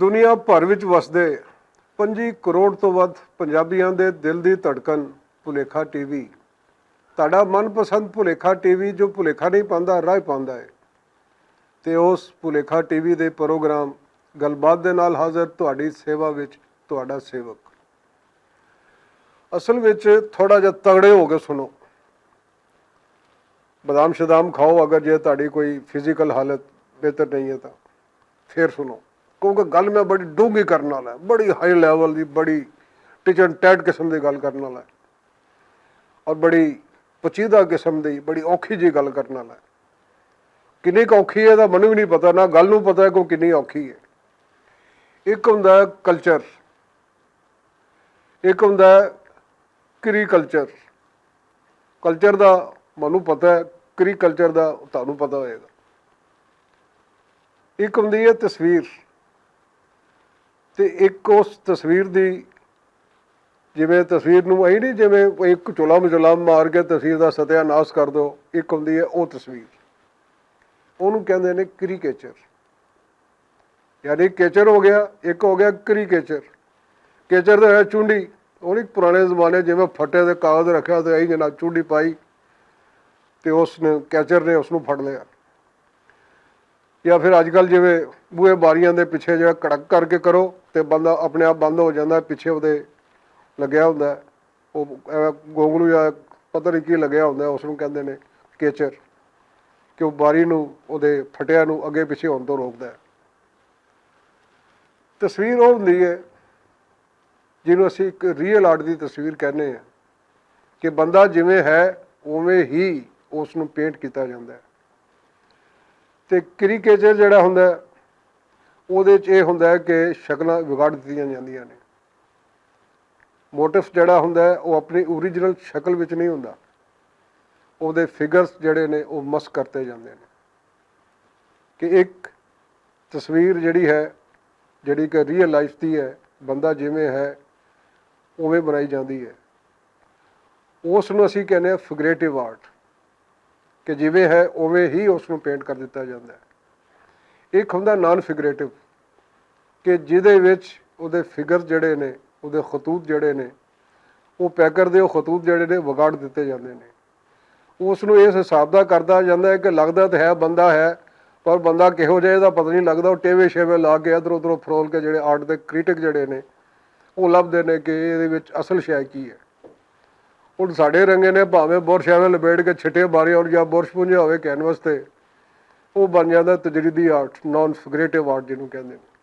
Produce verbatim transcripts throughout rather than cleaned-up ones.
دنیا بھر وچ وسدے پنجی کروڑ توں ودھ پنجابیاں دے دل دی دھڑکن، بھلیکھا ٹی وی۔ تہاڈا من پسند بھلیکھا ٹی وی جو بھلیکھا نہیں پاندا، راہ پاندا ہے۔ تے اس بھلیکھا ٹی وی دے پروگرام گل بات دے نال حاضر تہاڈی سیوا وچ تہاڈا سیوک۔ اصل وچ تھوڑا جہا تگڑے ہو کے سنو۔ بادام شدام کھاؤ، اگر جے تہاڈی کوئی فزیکل حالت بہتر نہیں ہے تاں فیر سنو، کیونکہ گل میں بڑی ڈونگی کرن والا ہے، بڑی ہائی لیول دی، بڑی ٹچن ٹیٹ قسم دی گل کرن والا ہے، اور بڑی پچیدہ قسم دی، بڑی اوکھی جی گل کرن والا ہے۔ کنی ک اوکھی ہے تاں مینوں وی نہیں پتا، نہ گل نوں پتا ہے کہ کنی اوکھی ہے۔ ایک ہوندا ہے کلچر، ایک ہوندا ہے کری کلچر۔ کلچر دا مینوں پتا ہے، کری کلچر دا تہانوں پتا ہوئے گا۔ ایک ہوندی ہے تصویر، تے ایک اس تصویر دی، جویں تصویر نوں ائی نہیں، جویں ایک چولا مچولا مار کے تصویر دا ستیاناس کر دو۔ ایک ہوندی ہے او تصویر، اونوں کہندے نے کریکیچر۔ یعنی کیچر ہو گیا، ایک ہو گیا کریکیچر۔ کیچر تے ہے چونڈی، او نہیں پرانے زمانے جویں پھٹے تے کاغذ رکھیا تے ائی جناب چونڈی پائی تے اس نے، کیچر نے اس نوں پھڑ لیا۔ یا پھر اج کل جویں بوئے باریاں دے پچھے جڑا کڑک کر کے کرو تے بندہ اپنے آپ بند ہو جاندا ہے، پچھے اودے لگیا ہوندا ہے۔ او ایویں گونگلو یا پتہ نہیں کی لگیا ہوندا ہے، اس نوں کہندے نے کیچر، کہ او باری نوں، اودے پھٹیا نوں اگے پچھے ہون توں روکدا ہے۔ تصویر او ہوندی ہے جنوں اسی ایک ریئل آرٹ دی تصویر کہنے ہیں، کہ بندہ جویں ہے اوویں ہی اس نوں پینٹ کیتا جاندا ہے۔ تے کریکیچر جڑا ہوندا ہے، اودے وچ اے ہوندا ہے کہ شکلاں وگاڑ دتیاں جاندیاں نے۔ موٹف جڑا ہوندا ہے او اپنی اوریجنل شکل وچ نہیں ہوندا، اودے فگرز جڑے نے او مس کرتے جاندے نے۔ کہ ایک تصویر جڑی ہے، جڑی کہ ریئل لائف دی ہے، بندہ جویں ہے اوویں بنائی جاندی ہے، اس نوں اسی کہنے ہیں فگریٹو آرٹ، کہ جویں ہے اوویں ہی اس نوں پینٹ کر دتا جاندا ہے۔ ایک ہوندا نان فگریٹو، کہ جدے وچ اودے فگر جڑے نے، اودے خطوط جڑے نے، او پیکر دے او خطوط جڑے نے وگاڑ دتے جاندے نے۔ اس نوں اس حساب دا کردا جاندا ہے کہ لگدا تے ہے بندہ ہے، پر بندہ کہو جائے دا پتہ نہیں لگدا۔ او ٹیوے شیوے لا کے ادھر ادھروں فرول کے جڑے آرٹ دے کریٹک جڑے نے، او لبھدے نے کہ اے دے وچ اصل شے کی ہے۔ ہن ساڈے رنگے نے بھاویں برش ایویں لپیٹ کے چھٹے مارے اور یا برش پونجیا ہوئے کینوس تے، او بن جاندا تجریدی آرٹ، نان فگریٹو آرٹ جنوں کہندے نے۔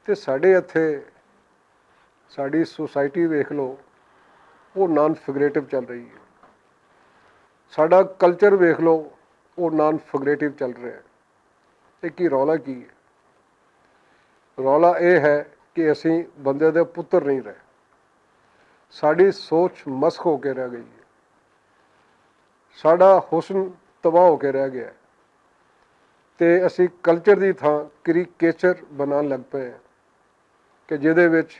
تے ساڈے اتھے ساڈی سوسائٹی ویکھ لو، او نان فگریٹو چل رہی ہے۔ ساڈا کلچر ویکھ لو، او نان فگریٹو چل رہا ہے۔ تے کی رولا کی ہے؟ رولا اے ہے کہ اسی بندے دے پتر نہیں رہے، ساڈی سوچ مسخ ہو کے رہ گئی ہے، ساڈا حسن تباہ ہو کے رہ گیا ہے۔ تے اسی کلچر دی تھاں کریکیچر بنان لگ پئے ہیں، کہ جدے وچ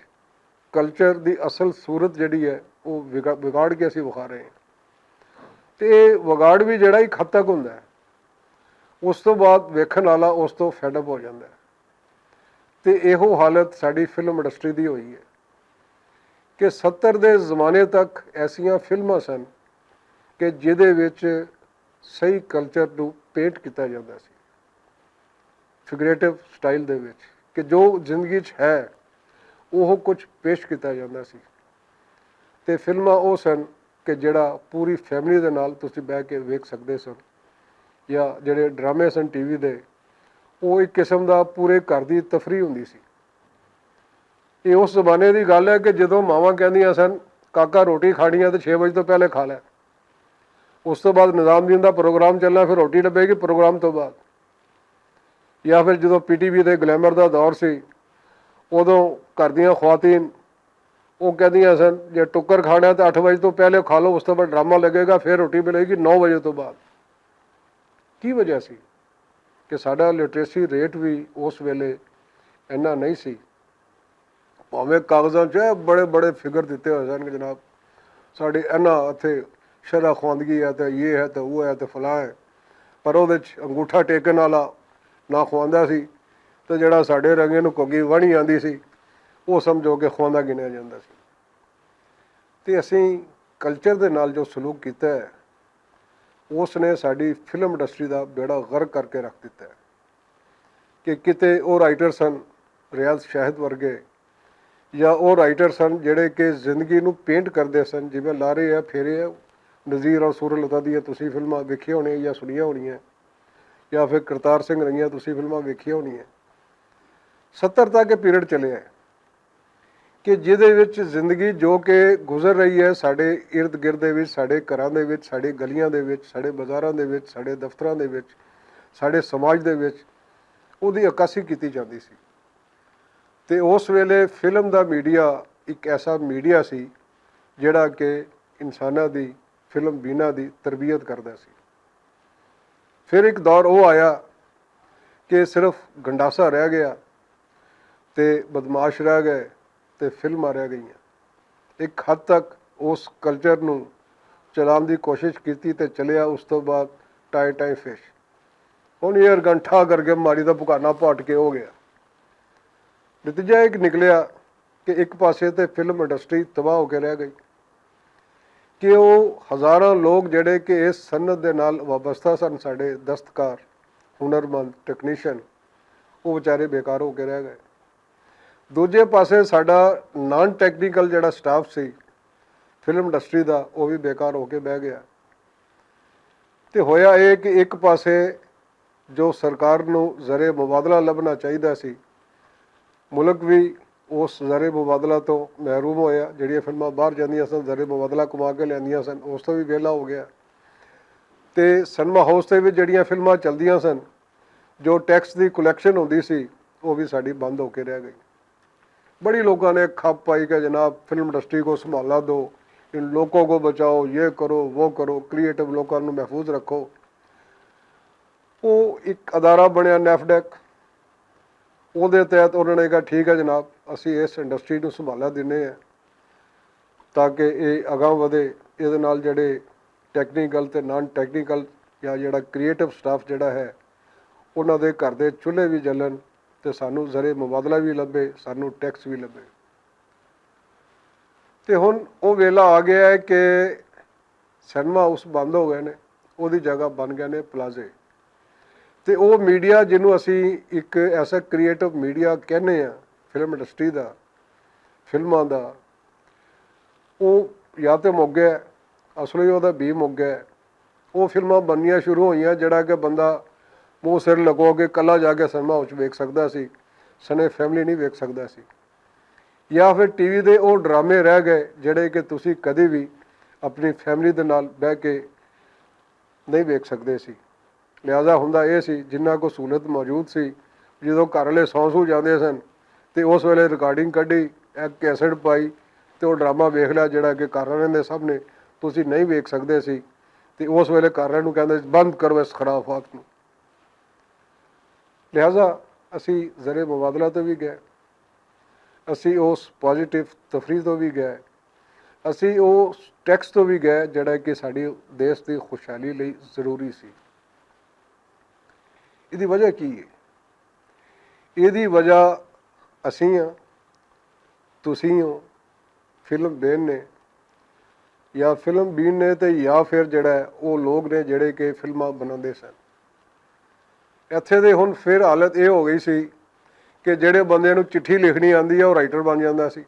کلچر دی اصل صورت جڑی ہے، او وگا-، وگاڑ کے اسی وکھا رہے ہیں۔ تے اے وگاڑ وی جڑا ایک حد تک ہوندا ہے، اس توں بعد ویکھن والا اس توں فیڈ اپ ہو جاندا ہے۔ تے ایہو حالت ساڈی فلم انڈسٹری دی ہوئی ہے کہ ستر دے زمانے تک ایسیاں فلماں سن کہ جدے وچ صحیح کلچر نوں پینٹ کیتا جاندا سی، فگریٹو سٹائل دے وچ، کہ جو زندگی چ ہے، اوہ کچھ پیش کیتا جاندا سی۔ تے فلماں او سن کہ جڑا پوری فیملی دے نال تسی بہ کے ویکھ سکدے سن، یا جڑے ڈرامے سن ٹی وی دے، او ایک قسم دا پورے گھر دی تفریح ہوندی سی۔ یہ اس زمانے دی گل ہے کہ جدوں ماواں کہندیاں سن، "کاکا، روٹی کھانی ہے تو چھ بجے تو پہلے کھا لے۔" اس تو بعد نظام دین دا پروگرام چلنا، پھر روٹی ڈبے گی پروگرام تو بعد۔ یا پھر جدوں پی ٹی وی تے گلیمر دا دور سی، ادوں گھر دیاں خواتین وہ کہندیاں سن، "جے ٹکر کھانا ہے تو اٹھ بجے تو پہلے کھا لو، اس تو بعد ڈرامہ لگے گا، پھر روٹی ملے گی نو بجے تو بعد۔" کی وجہ سی؟ کہ ساڈا لٹریسی ریٹ وی اس ویلے اینا نہیں سی۔ بھاویں کاغذاں چ بڑے بڑے فگر دتے ہوئے سن کہ جناب، ساڈی اینا اتھے شرح خواندگی ہے تے یہ ہے تے وہ ہے تے فلاں ہے، پر اودے چ انگوٹھا ٹیکن والا نہ خواندا سی، تے جیہڑا ساڈے رنگے نوں کوگی وانی آندی سی، او سمجھو کہ خواندہ گنیا جاندا سی۔ تے اسیں کلچر دے نال جو سلوک کیتا ہے، اس نے ساڈی فلم انڈسٹری دا بیڑا غرق کر کے رکھ دتا ہے۔ کہ کتے او رائٹر سن، ریاض شاہد ورگے، یا او رائٹر سن جیہڑے کہ زندگی نوں پینٹ کردے سن، جیویں لارے ہے پھیرے ہے، نذیر اور سورلتا دیاں تسی فلماں ویکھیاں ہونیاں یا سنیاں ہونیاں، یا فیر کرتار سنگھ رنگیاں تسی فلماں ویکھیاں ہونیاں۔ ستر تک پیریڈ چلے ہے کہ جس دے وچ زندگی جو کہ گزر رہی ہے ساڈے ارد گرد دے وچ، ساڈے گھراں دے وچ، ساڈے گلیاں دے وچ، ساڈے بازاراں دے وچ، ساڈے دفتراں دے وچ، ساڈے سماج دے وچ، اوہدی عکاسی کیتی جاندی سی۔ تے اس ویلے فلم دا میڈیا اک ایسا میڈیا سی جیہڑا کہ انساناں دی، فلم بینا دی تربیت کردا سی۔ فیر اک دور او آیا کہ صرف گنڈاسا رہ گیا، تے بدمعاش رہ گئے، تے فلماں رہ گئیاں۔ اک حد تک اس کلچر نوں چلان دی کوشش کیتی تے چلیا، اس توں بعد ٹائیں ٹائیں فش۔ ہن ایئر گن ٹھا کر کے ماری دا پکانا پٹ کے ہو گیا۔ نتیجہ اک نکلیا کہ اک پاسے تے فلم انڈسٹری تباہ ہو کے رہ گئی، کہ او ہزاراں لوگ جیہڑے کہ اس صنعت دے نال وابستہ سن، ساڈے دستکار، ہنرمند، ٹیکنیشن، او بیچارے بیکار ہو کے رہ گئے۔ دوجے پاسے ساڈا نان ٹیکنیکل جیہڑا سٹاف سی فلم انڈسٹری دا، او وی بیکار ہو کے بہ گیا۔ تے ہویا اے کہ اک پاسے جو سرکار نوں زر مبادلہ لبھنا چاہیدا سی، ملک وی اس زر مبادلہ توں محروم ہویا۔ جیہڑیاں فلماں باہر جاندیاں سن، زر مبادلہ کما کے لیاندیاں سن، اس توں وی ویلا ہو گیا۔ تے سنیما ہاؤس تے وی جیہڑیاں فلماں چلدیاں سن، جو ٹیکس دی کلیکشن ہوندی سی، او وی ساڈی بند ہو کے رہ گئی۔ بڑی لوکاں نے کھپ پائی کہ جناب، فلم انڈسٹری کو سنبھالنا دو، ان لوکوں کو بچاؤ، یہ کرو، وہ کرو، کریئیٹو لوکاں نوں محفوظ رکھو۔ او اک ادارہ بنیا، نیفڈیک۔ اوہدے تحت انہوں نے کہا، ٹھیک ہے جناب، اسی اس انڈسٹری نوں سنبھالا دینے ہیں، تاکہ ایہہ اگاں ودھے۔ ایہدے نال جیہڑے ٹیکنیکل تے نان ٹیکنیکل یا جیہڑا کریئیٹو سٹاف جیہڑا ہے، انہاں دے گھر دے چولہے وی جلن، تے سانوں زر مبادلہ وی لبھے، سانوں ٹیکس وی لبھے۔ تے ہن او ویلا آ گیا ہے کہ سنیما ہاؤس بند ہو گئے نے، اوہدی جگہ بن گئے نے پلازے۔ تے او میڈیا جنوں اسی اک ایسا کریئیٹو میڈیا کہنے آں، فلم انڈسٹری دا، فلماں دا، او یا تے مک گیا، اصل وی اوہدا بی مک گیا۔ او فلماں بننیاں شروع ہوئیاں جیہڑا کہ بندہ منہ سر لگو کے کلا جا کے سنیما ہاؤس ویکھ سکدا سی، سنے فیملی نہیں ویکھ سکدا سی۔ یا فیر ٹی وی دے او ڈرامے رہ گئے جیہڑے کہ تسی کدی وی اپنی فیملی دے نال بہہ کے نہیں ویکھ سکدے سی۔ لہذا ہوندا ایہہ سی، جنہاں کو سہولت موجود سی، جدوں گھر والے سو سو جاندے سن، تے اس ویلے ریکارڈنگ کڈی، اک کیسٹ پائی، تے او ڈرامہ ویکھ لیا جیہڑا کہ گھر والے دے سامنے تسی نہیں ویکھ سکدے سی۔ تے اس ویلے گھر والے نوں کہندے، بند کرو اس خرافات نوں۔ لہذا اسی زر مبادلہ توں وی گئے، اسی اس پازیٹیو تفریح توں وی گئے، اسی اس ٹیکس توں وی گئے جیہڑا کہ ساڈی دیش دی خوشحالی لئی ضروری سی۔ ایہدی وجہ کی ہے؟ ایہدی وجہ اسی ہاں، تسی ہو، فلم بین نے، یا فلم بین نے تے یا فیر جیہڑا ہے او لوگ نے جیہڑے کہ فلماں بناندے سن۔ ایتھے دے ہن فیر حالت ایہہ ہو گئی سی کہ جیہڑے بندے نوں چٹھی لکھنی آندی ہے او رائٹر بن جاندا سی۔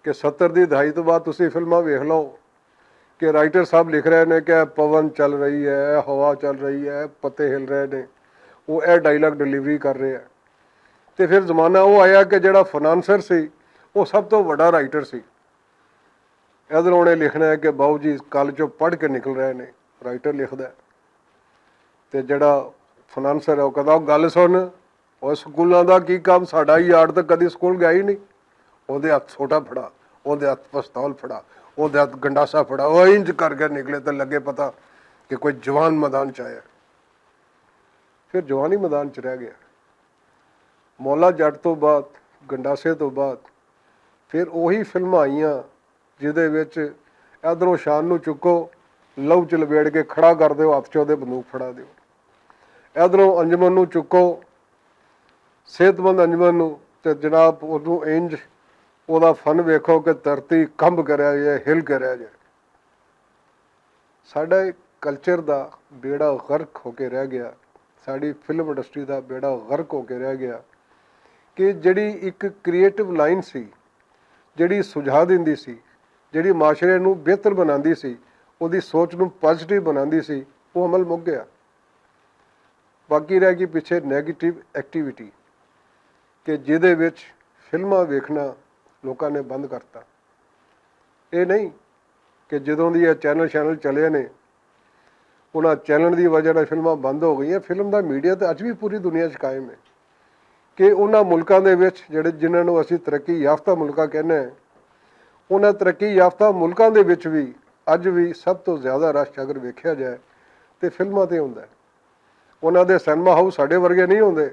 کہ ستر دی دہائی توں بعد تسی فلماں ویکھ لو کہ رائٹر صاحب لکھ رہے نے کہ پون چل رہی ہے، ہوا چل رہی ہے، پتے ہل رہے نے، او اے ڈائیلاگ ڈیلیوری کر رہے ہیں۔ تے فیر زمانہ او آیا کہ جیہڑا فنانسر سی، او سب توں وڈا رائٹر سی۔ ادھر انہیں لکھنا ہے کہ باؤ جی کل چوں پڑھ کے نکل رہے نے، رائٹر لکھدا ہے۔ تے جیہڑا فنانسر ہے او کہندا، او گل سن، او سکولاں دا کی کم؟ ساڈا یار تے کدی سکول گیا ہی نہیں۔ اوہدے ہتھ سوٹا پھڑا، اوہدے ہتھ پستول پھڑا، اوہدے ہتھ گنڈاسا پھڑا، او انج کر کے نکلے تے لگے پتا کہ کوئی جوان میدان چ آیا۔ فیر جوانی میدان چ رہ گیا۔ مولا جٹ توں بعد، گنڈاسے توں بعد، فیر اوہی فلماں آئیاں جس دے وچ ادھروں شان نوں چکو، لہو چ لبیڑ کے کھڑا کر دیو، ہتھ چ اوہدے بندوق پھڑا دیو۔ ادھروں انجمن نوں چکو، صحت مند انجمن نوں تے جناب، اودوں انج اوہدا فن ویکھو کہ دھرتی کمب کریا جائے، ہل کریا جائے۔ ساڈا ایک کلچر دا بیڑا غرق ہو کے رہ گیا، ساڈی فلم انڈسٹری دا بیڑا غرق ہو کے رہ گیا، کہ جیہڑی اک کریئیٹو لائن سی، جیہڑی سجھا دیندی سی، جیہڑی معاشرے نوں بہتر بناندی سی، اوہدی سوچ نوں پازیٹیو بناندی سی، او عمل مک گیا۔ باقی رہ گئی پچھے نیگیٹیو ایکٹیویٹی، کہ جیہدے وچ فلماں ویکھنا لوکاں نے بند کرتا۔ ایہہ نہیں کہ جدوں دی ایہہ چینل شینل چلے نے، انہاں چینل دی وجہ نال فلماں بند ہو گئیاں۔ فلم دا میڈیا تے اج وی پوری دنیا چ قائم ہے، کہ انہاں ملکاں دے وچ جیہڑے جنہاں نوں اسی ترقی یافتہ ملکاں کہنے ہیں، انہاں ترقی یافتہ ملکاں دے وچ وی اج وی سب توں زیادہ رش اگر ویکھیا جائے تے فلماں تے ہوندا ہے۔ انہاں دے سینما ہاؤس ساڈے ورگے نہیں ہوندے،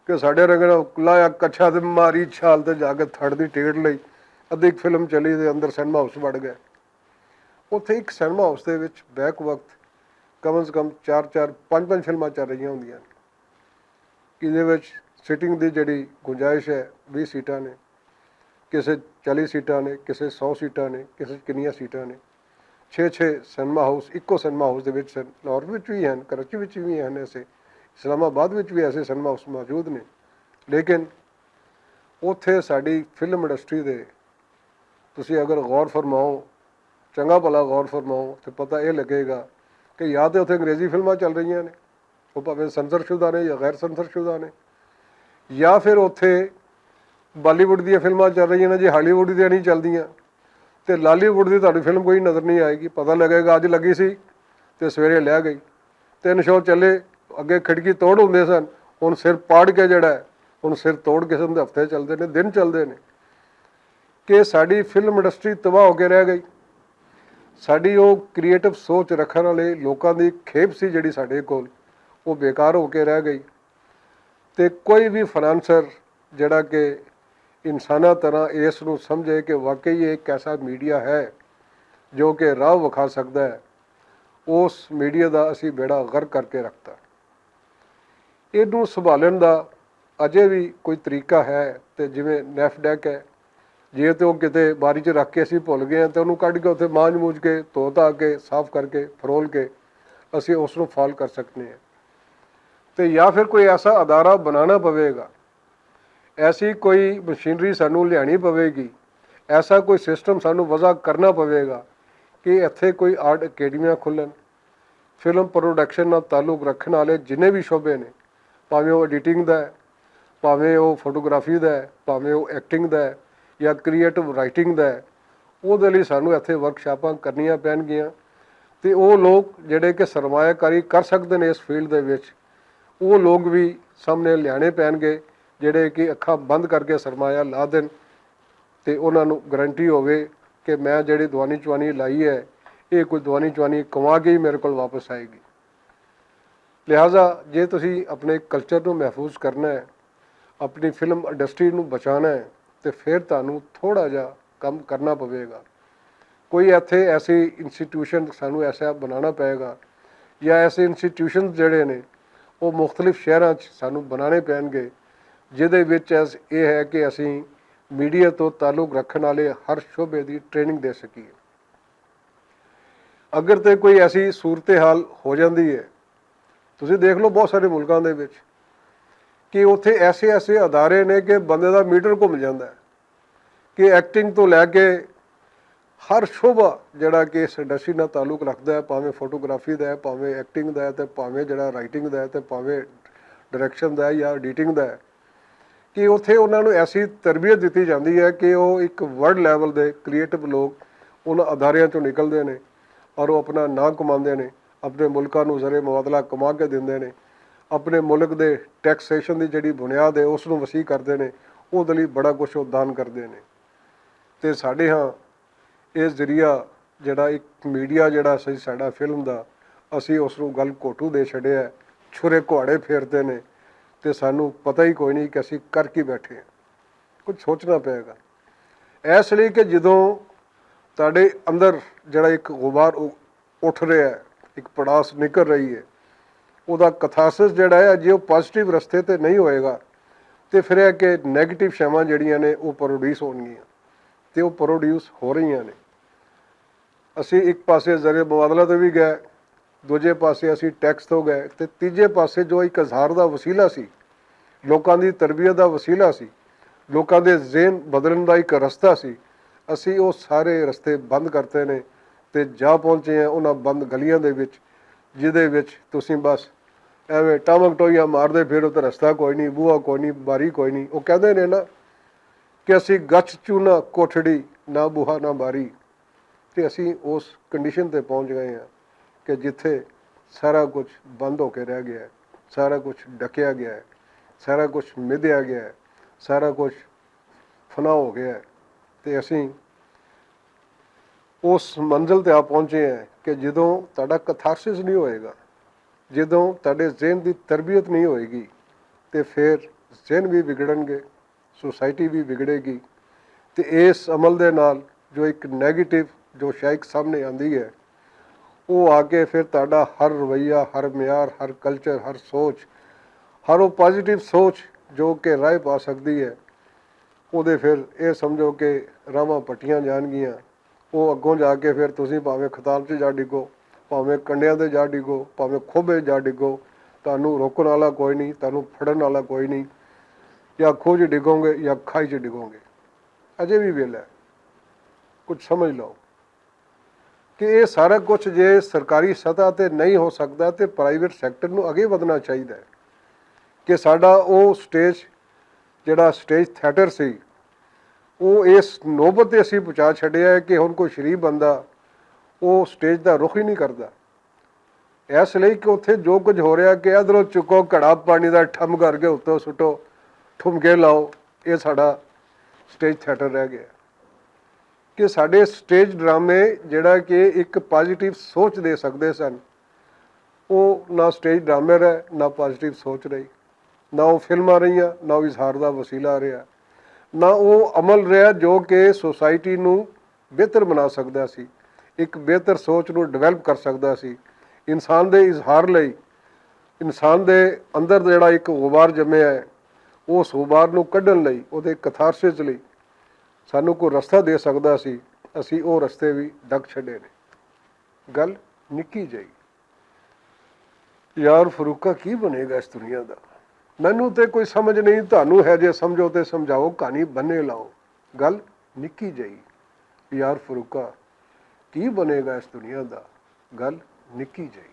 کہ ساڈے رنگ نال لایا کچھا تے ماری چھال تے جا کے تھڑ دی ٹکٹ لئی، ادھی فلم چلی تے اندر سینما ہاؤس وڑ گئے۔ اتھے اک سینما ہاؤس دے وچ بیک وقت کم از کم چار چار پنج پنج فلماں چل رہیاں ہوندیاں نے۔ ایہدے وچ سٹنگ دی جیہڑی گنجائش ہے، ویہہ سیٹاں نے، کسے چالی سیٹاں نے، کسے سو سیٹاں نے، کسے کنیاں سیٹاں نے۔ چھ چھ سینما ہاؤس اکو سینما ہاؤس دے وچ سن۔ لاہور وچ وی ہن، کراچی وچ وی ہن ایسے، اسلام آباد وچ وی ایسے سینما ہاؤس موجود نے۔ لیکن اتھے ساڈی فلم انڈسٹری دے تسی اگر غور فرماؤ، چنگا بھلا غور فرماؤ، تے پتہ ایہہ لگے گا کہ یا تے اتھے انگریزی فلماں چل رہیاں نے، او پاویں سنسر شدہ نے یا غیر سنسر شدہ نے، یا فیر اتھے بالی ووڈ دیاں فلماں چل رہیاں نے، جے ہالی ووڈ دیاں نہیں چلدیاں، تے لالی ووڈ دی تہاڈی فلم کوئی نظر نہیں آئے گی۔ پتہ لگے گا اج لگی سی تے سویرے لے گئی۔ تین شو چلے، اگے کھڑکی توڑ ہوندے سن، ہن سر پاڑ کے جیہڑا ہے، ہن سر توڑ قسم دے ہفتے چلدے نے، دن چلدے نے۔ کہ ساڈی فلم انڈسٹری تباہ ہو کے رہ گئی۔ ساڈی او کریئیٹو سوچ رکھن والے لوکاں دی کھیپ سی جیہڑی ساڈے کول، او بیکار ہو کے رہ گئی۔ تے کوئی وی فنانسر جیہڑا کہ انساناں طرح اس نوں سمجھے کہ واقعی ایہہ اک ایسا میڈیا ہے جو کہ راہ وکھا سکدا ہے، اس میڈیا دا اسی بیڑا غرق کر کے رکھتا۔ ایہنوں سنبھالن دا اجے وی کوئی طریقہ ہے؟ تے جیویں نیف ڈیک ہے، جے تے او کتے باری چ رکھ کے اسی بھول گئے ہیں تے انہوں کڈ کے اتھے مانج موج کے دھو دھا کے صاف کر کے پھرول کے اسی اس نوں فال کر سکنے ہیں۔ تے یا فیر کوئی ایسا ادارہ بنانا پوے گا، ایسی کوئی مشینری سانوں لیانی پوے گی، ایسا کوئی سسٹم سانوں وضع کرنا پوے گا کہ اتھے کوئی آرٹ اکیڈمیاں کھلن۔ فلم پروڈکشن نال تعلق رکھن والے جنہیں وی شعبے نے، پاویں او ایڈیٹنگ دا ہے، پاویں او فوٹوگرافی دا ہے، پاویں او ایکٹنگ دا ہے، یا کریئیٹو رائٹنگ دا ہے، اوہدے لئی سانوں اتھے ورکشاپاں کرنیاں پین گیاں۔ تے او لوگ جیہڑے کہ سرمایہ کاری کر سکدے نے اس فیلڈ دے وچ، او لوگ وی سامنے لیانے پین گے، جیہڑے کہ اکھاں بند کر کے سرمایہ لا دین۔ تے انہاں نوں گارنٹی ہووے کہ میں جیہڑی دوانی چوانی لائی ہے، ایہہ کوئی دوانی چوانی کما کے ہی میرے کول واپس آئے گی۔ لہذا جے تسی اپنے کلچر نوں محفوظ کرنا ہے، اپنی فلم انڈسٹری نوں بچانا ہے، تے فیر تہانوں تھوڑا جیہا کم کرنا پوے گا۔ کوئی ایتھے ایسی انسٹیٹیوشن سانوں ایسا بنانا پئے گا، یا ایسے انسٹیٹیوشن جیہڑے نے او مختلف شہراں چ سانوں بنانے پین گے، جیہدے وچ ایس ایہہ ہے کہ اسی میڈیا توں تعلق رکھن والے ہر شعبے دی ٹریننگ دے سکیے۔ اگر تے کوئی ایسی صورتحال ہو جاندی ہے، تسی دیکھ لو بہت سارے ملکاں دے وچ کہ اتھے ایسے ایسے ادارے نے کہ بندے دا میٹر گھم جاندا ہے، کہ ایکٹنگ توں لے کے ہر شعبہ جیہڑا کہ اس انڈسٹری نال تعلق رکھدا ہے، پاویں فوٹوگرافی دا ہے، پاویں ایکٹنگ دا ہے، تے پاویں جیہڑا رائٹنگ دا ہے، تے پاویں ڈائریکشن دا ہے یا ایڈیٹنگ دا ہے، کہ اتھے انہاں نوں ایسی تربیت دتی جاندی ہے کہ او اک ورلڈ لیول دے کریئیٹو لوگ انہاں اداریاں چوں نکلدے نے اور او اپنا ناں کماندے نے، اپنے ملکاں نوں زر مبادلہ کما کے دیندے نے، اپنے ملک دے ٹیکسیشن دی جیہڑی بنیاد ہے اس نوں وسیع کردے نے، اوہدے لئی بڑا کچھ او دان کردے نے۔ تے ساڈے ہاں ایہہ ذریعہ جیہڑا اک میڈیا جیہڑا سی ساڈا فلم دا، اسی اس نوں گل گھوٹو دے چھڈیا ہے، چھرے کواڑے پھیردے نے، تے سانوں پتہ ہی کوئی نہیں کہ اسی کر کی بیٹھے ہیں۔ کچھ سوچنا پئے گا۔ ایس لئی کہ جدوں تہاڈے اندر جیہڑا اک غبار اٹھ رہیا ہے، اک پڑاس نکل رہی ہے، اوہدا کتھاسس جیہڑا ہے جے او پازیٹیو رستے تے نہیں ہوئے گا، تے پھر اے کہ نیگیٹو شیواں جیہڑیاں نے او پروڈیوس ہون گیاں، تے او پروڈیوس ہو رہیاں نے۔ اسی اک پاسے ذریعہ مبادلہ تے وی گئے، دوجے پاسے اسی ٹیکس توں گئے، تے تیجے پاسے جو اک اظہار دا وسیلہ سی، لوکاں دی تربیت دا وسیلہ سی، لوکاں دے ذہن بدلن دا اک رستہ سی، اسی او سارے رستے بند کرتے نے۔ تے جا پہنچے ہیں انہاں بند گلیاں دے وچ، جدے وچ تسی بس ایویں ٹامک ٹوئیاں ماردے پھرو تے رستہ کوئی نئیں، بوہا کوئی نئیں، باری کوئی نئیں۔ او کہندے نے نا کہ اسی گچھ چونا کوٹھڑی، نہ بوہا نہ باری۔ تے اسی اس کنڈیشن تے پہنچ گئے ہاں کہ جتھے سارا کچھ بند ہو کے رہ گیا ہے، سارا کچھ ڈکیا گیا ہے، سارا کچھ مدیا گیا ہے، سارا کچھ فنا ہو گیا ہے۔ تے اسی اس منزل تے آ پہنچے ہیں کہ جدوں تہاڈا کتھارسس نہیں ہوئے گا، جدوں تہاڈے ذہن دی تربیت نہیں ہوئے گی، تے پھر ذہن بھی بگڑن گے، سوسائٹی بھی بگڑے گی۔ تے اس عمل دے نال جو اک نیگیٹو جو شے اک سامنے آندی ہے، او آ کے پھر تہاڈا ہر رویہ، ہر معیار، ہر کلچر، ہر سوچ، ہر او پازیٹیو سوچ جو کہ رائے پا سکدی ہے، او دے پھر اے سمجھو کہ راہواں پٹیاں جان گیاں۔ او اگوں جا کے پھر تسی پاویں خطاب چ جا ڈگو، پاویں کنڈیاں تے جا ڈگو، پاویں کھوبے جا ڈگو، تانوں روکن والا کوئی نہیں، تانوں پھڑن والا کوئی نہیں، یا کھوج ڈگو گے یا کھائی چ ڈگو گے۔ اجے بھی ویلا ہے، کچھ سمجھ لو کہ اے سارا کچھ جے سرکاری سطح تے نہیں ہو سکدا تے پرائیویٹ سیکٹر نوں اگے ودھنا چاہیدا ہے کہ ساڈا او سٹیج، جڑا سٹیج تھیٹر سی، او اس نوبت تے اسی پہنچا چھڈیا ہے کہ ہن کوئی شریف بندہ او سٹیج دا رخ ہی نہیں کردا۔ اس لئی کہ اتھے جو کچھ ہو رہا کہ ادھروں چکو گھڑا پانی دا ٹھم کر کے اتوں سٹو، ٹھمکے لاؤ، اے ساڈا سٹیج تھیٹر رہ گیا۔ کہ ساڈے سٹیج ڈرامے جڑا کہ اک پازیٹیو سوچ دے سکدے سن، او نہ سٹیج ڈرامے رہے، نہ پازیٹیو سوچ رہی، نہ او فلماں رہیاں، نہ او اظہار دا وسیلہ رہیا، نہ او عمل رہیا جو کہ سوسائٹی نوں بہتر بنا سکدا سی، اک بہتر سوچ نوں ڈیولپ کر سکدا سی۔ انسان دے اظہار لئی، انسان دے اندر جڑا اک غبار جمیا ہے، اس غبار نوں کڈن لئی، اودے کتھارسس لئی سانوں کوئی رستہ دے سکدا سی، اسی او رستے وی ڈگ چھڈے نے۔ گل نکی جائی۔ یار فروقہ، کی بنے گا اس دنیا دا؟ مینوں تے کوئی سمجھ نہیں، تہانوں ہے جے سمجھو تے سمجھاؤ، کہانی بنے لاؤ۔ گل نکی جائی۔ یار فروقہ، کی بنے گا اس دنیا دا؟ گل نکی جائی۔